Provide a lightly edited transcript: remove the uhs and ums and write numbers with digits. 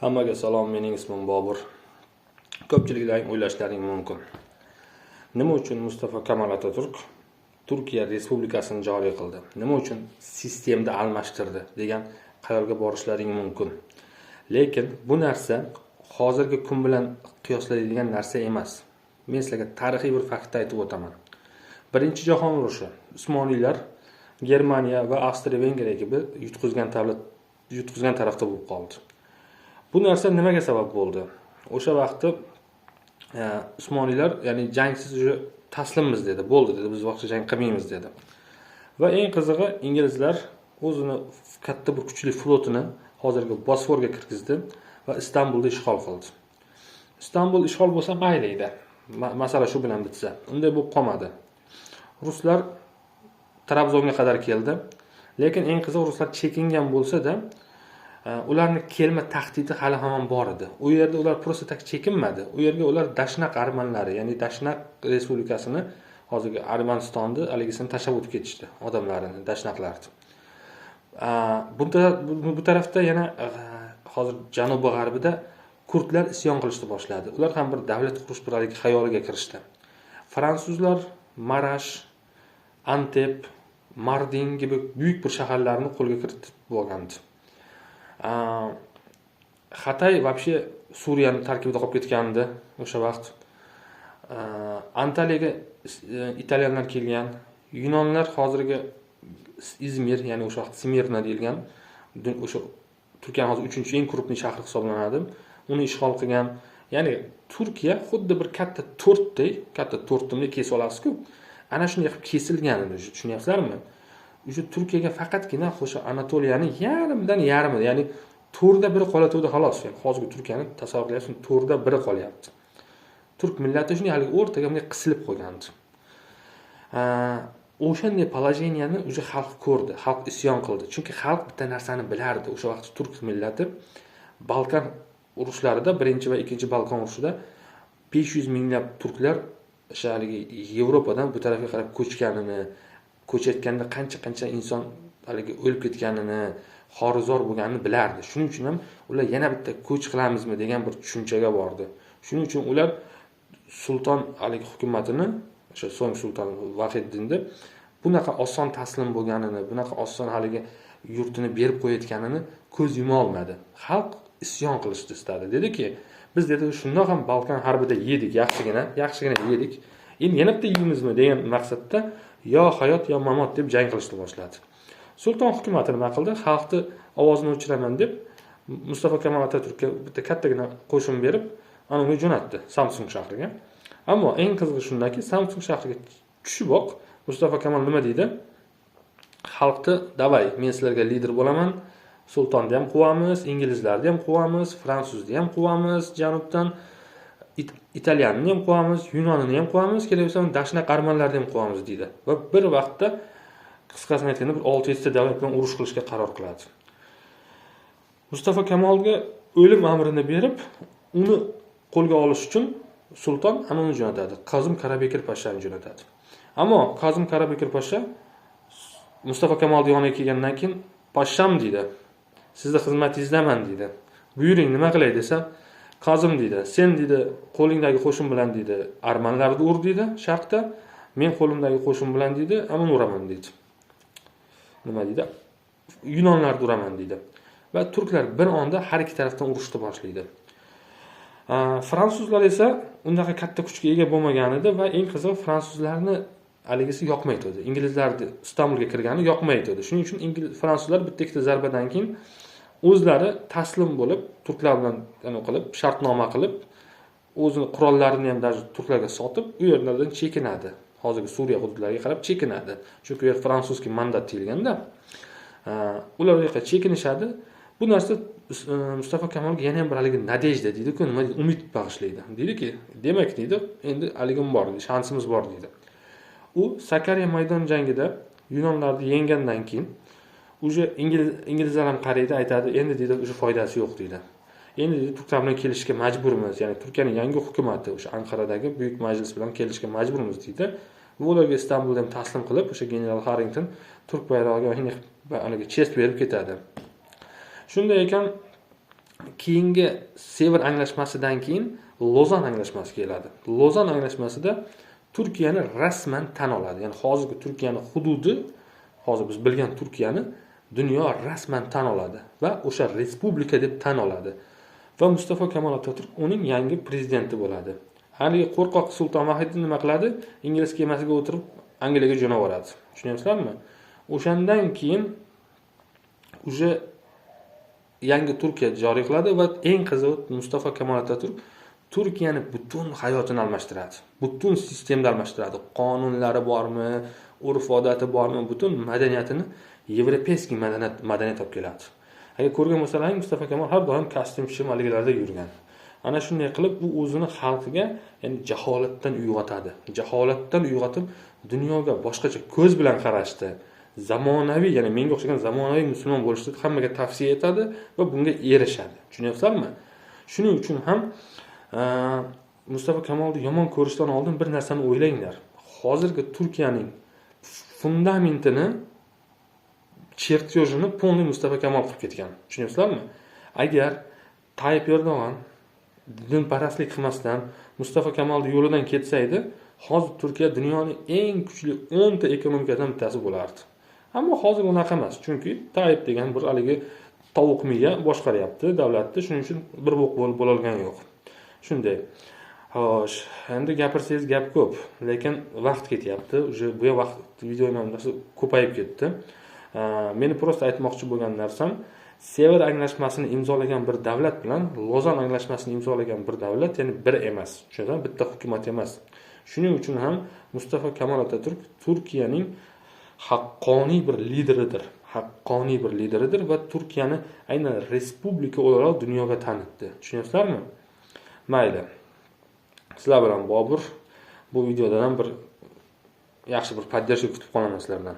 Hammaga salom, mening ismim Bobur. Ko'pchiliklarning o'ylashlaring mumkin. Nima uchun Mustafa Kamal Ataturk Turkiya Respublikasini joriy qildi? Nima uchun sistemni almashtirdi degan xayolga borishlaring mumkin. Lekin bu narsa hozirgi kun bilan qiyoslanadigan narsa emas. Men sizlarga tarixiy bir faktni aytib o'taman. Birinchi jahon urushi Usmoniylar Germaniya va Avstriya-Vengriya kabi yutqizgan tarafda bo'lib qoldi. Bu narsa nimaga sabab bo'ldi? O'sha vaqtda Usmoniylar, ya'ni jangsiz уже taslimmiz dedi, bo'ldi dedi, biz vaqtcha jang qilmaymiz dedi. Va eng qizig'i, inglizlar o'zini katta bir kuchli flotini hozirgi Bosforga kirgizdi va Istanbulni ishg'ol qildi. Istanbul ishg'ol bo'lsa mayli edi. Masala shu bilan bitsa. Unday bo'lib qolmadi. Ruslar Trabzonga qadar keldi. Lekin eng qizig'i, ruslar chekingan bo'lsa-da, ularni kelma tahdidi hali hamon bor edi. U yerda ular просто так chekinmadi. U yerga ular Dashnaq armanlari, ya'ni Dashnaq Respublikasini, hozirgi Armanistonni haligisini tashlab o'tib ketishdi, odamlarini, dashnaqlarni. Bu tarafda yana hozir janubi g'arbida kurdlar isyon qilishni boshladi. Ular ham bir davlat qurish bir haligi xayoliga kirishdi. Fransuzlar Marash, Antep, Mardin kabi buyuk bir shaharlarni qo'lga kiritib bo'lgandi. Xatay вообще Suriyaning tarkibida qolib ketgandi o'sha vaqt. Antaliyaga italyanlar kelgan, yunonlar hozirgi Izmir, ya'ni o'sha vaqt Smirna deyilgan, o'sha Turkiyaning hozir 3-eng крупный shahri hisoblanadi. Uni ishg'ol qilgan. Ya'ni Turkiya xuddi bir katta tortdek, katta tortni kesib olasiz-ku. Ana shunday qilib kesilgan edi, tushunyapsizlarmi? O'sha Turkiyaga faqatgina o'sha Anatoliyaning yarmidan yarmi, ya'ni to'rtda biri qolayotgandi xolos. Ya'ni hozirgi Turkiyani tasavvur qilyapsiz, to'rtda biri qolyapti. Turk millati shunday haligi o'rtaga bunday qisilib qo'ygandi. O'shanday положение ni уже xalq ko'rdi, xalq isyon qildi. Chunki xalq bitta narsani bilardi. O'sha vaqt turk millati Balkan urushlarida, birinchi va ikkinchi Balkan urushida 500 minglab turklar o'sha haligi Yevropadan bu tarafga qarab ko'chganini, ko'chayotganda qancha-qancha inson haligi o'lib ketganini, xorizor bo'lganini bilardi. Shuning uchun ham ular yana bitta ko'ch qilamizmi degan bir tushunchaga bordi. Shuning uchun ular sulton haligi hukumatini, o'sha so'ng sulton Vahiddinni bunaqa oson taslim bo'lganini, bunaqa oson haligi yurtini berib qo'yayotganini ko'z yuma olmadi. Xalq isyon qilishni istadi. Dediki, biz dedi shundoq ham Balkan harbida yedik, yaxshigina, yaxshigina yedik. Endi yana bitta yeymizmi degan maqsadda yo hayot yo mamot deb jang qilishni boshladi. Sulton hukumati nima qildi? Xalqni ovozini o'chiraman deb Mustafa Kamol Ataturkka bitta kattagina qo'shin berib, ana uni jo'natdi Samsung shahriga. Ammo eng qizig'i shundaki, Samsung shahriga tushiboq Mustafa Kamol nima deydi? Xalqni давай, men sizlarga lider bo'laman. Sultonni ham quvamiz, inglizlarni ham quvamiz, fransuzni ham quvamiz, janubdan italyanni ham quvamiz, yunonini ham quvamiz, kerak bo'lsa dashnaq armanlarni ham quvamiz deydi. Va bir vaqtda, qisqasini aytganda, bir 6-7 ta davlat bilan urush qilishga qaror qiladi. Mustafa Kamolga o'lim amrini berib, uni qo'lga olish uchun sulton ana uni jo'natadi. Kazim Karabekir pashani jo'natadi. Ammo Kazim Karabekir pasha Mustafa Kamolni yoniga kelgandan keyin, "Pasham" deydi. "Sizni xizmatingizdaman" deydi. "Buyuring, nima qilay" desa, "Kazim" deydi. "Sen" deydi, "qo'lingdagi qo'shin bilan" deydi, "armanlarni ur" deydi, "sharqda. Men qo'limdagi qo'shin bilan" deydi, "amon uraman" deydi. Nima deydi? "Yunonlarni uraman" deydi. Va turklar bir onda har ikki tarafdan urushni boshlaydi. Fransuzlar esa unaqa katta kuchga ega bo'lmagan edi va eng qizig'i, fransuzlarni haligisi yoqmaydi edi. Inglizlarni Istanbulga kirgani yoqmaydi edi. Shuning uchun fransuzlar bitta ikkita zarbadan keyin o'zlari taslim bo'lib, turklar bilan anaqa qilib, shartnoma qilib, o'zini qurollarini ham даже turklarga sotib, u yerlardan chekinadi. Hozirgi Suriya hududlariga qarab chekinadi. Chunki u yer французский mandat deyilganda, ular u yoqqa chekinishadi. Bu narsa Mustafa Kamolga yana ham bir haligi надежда deydi-ku, nima deydi, umid bag'ishlaydi. Deydiki, demak deydi, endi haligim bor, shansimiz bor deydi. U Sakarya maydon jangida yunonlarni yengandan keyin уже inglizlar ham qaraydi, aytadi, endi deydi, уже foydasi yo'q deydi. Endi deydi, turklar bilan kelishishga majburmiz, ya'ni Turkiyaning yangi hukumati o'sha Anqaradagi buyuk majlis bilan kelishishga majburmiz deydi. Va ularga Istanbulda ham taslim qilib, o'sha general Harrington turk bayrog'iga haligi chest berib ketadi. Shunday ekan, Keyingi Sevr anglashmasidan keyin Lozan anglashmasi keladi. Lozan anglashmasida Turkiyani rasman tan oladi. Ya'ni hozirgi Turkiyani hududi, hozir biz bilgan Turkiyani dunyo rasman tan oladi va o'sha respublika deb tan oladi. Va Mustafa Kamol Atatürk uning yangi prezidenti bo'ladi. Haligi qo'rqoq Sulton Vahiddin nima qiladi? Ingliz kemasiga o'tirib Angliyaga jo'nab yuboradi. Tushunyapsizlarmi? O'shandan keyin уже yangi Turkiya joriy qiladi va eng qizig'i Mustafa Kamol Atatürk Turkiyani butun hayotini almashtiradi. Butun sistemni almashtiradi. Qonunlari bormi, urf-odati bormi, butun madaniyatini yevropeyskiy madaniyat olib keladi. Agar ko'rgan bo'lsalaring, Mustafa Kamol har doim kostyum shimaligilarda yurgan. Ana shunday qilib u o'zini xalqiga, ya'ni jaholatdan uyg'otadi. Jaholatdan uyg'otib dunyoga boshqacha ko'z bilan qarashdi. Zamonaviy, ya'ni menga o'xshagan zamonaviy musulmon bo'lishni hammaga tavsiya etadi va bunga erishadi. Tushunyapsizlarmi? Shuning uchun ham Mustafa Kamolni yomon ko'rishdan oldin bir narsani o'ylanglar. Hozirgi Turkiyaning fundamentini, chertyojini полный Mustafa Kamol qilib ketgan. Tushunyapsizlarmi? Agar Tayyip Erdo'g'an dinparastlik qilmasdan Mustafa Kamolni yo'lidan ketsa edi, hozir Turkiya dunyoning eng kuchli 10 ta ekonomikasidan bittasi bo'lardi. Ammo hozir unaqa emas, chunki Tayyip degan bir haligi tovuq miya boshqaryapti davlatni, shuning uchun bir bo'q bo'la olgani yo'q. Shunday. Xo'sh, endi gapirsangiz gap ko'p, lekin vaqt ketyapti. Уже bu vaqt videoning narsa ko'payib ketdi. Meni просто aytmoqchi bo'lgan narsam, Sevr anglashmasini imzolagan bir davlat bilan Lozan anglashmasini imzolagan bir davlat, ya'ni bir emas. Tushunasizmi? Bitta hukumat emas. Shuning uchun ham Mustafa Kamol Atatürk Turkiyaning haqqoniy bir lideridir. Haqqoniy bir lideridir va Turkiyani aynan respublika o'laroq dunyoga tanitdi. Tushunyapsizlarmi? Mayli. Sizlar bilan Bobur. Bu videodan ham bir yaxshi bir поддержка kutib qolaman sizlardan.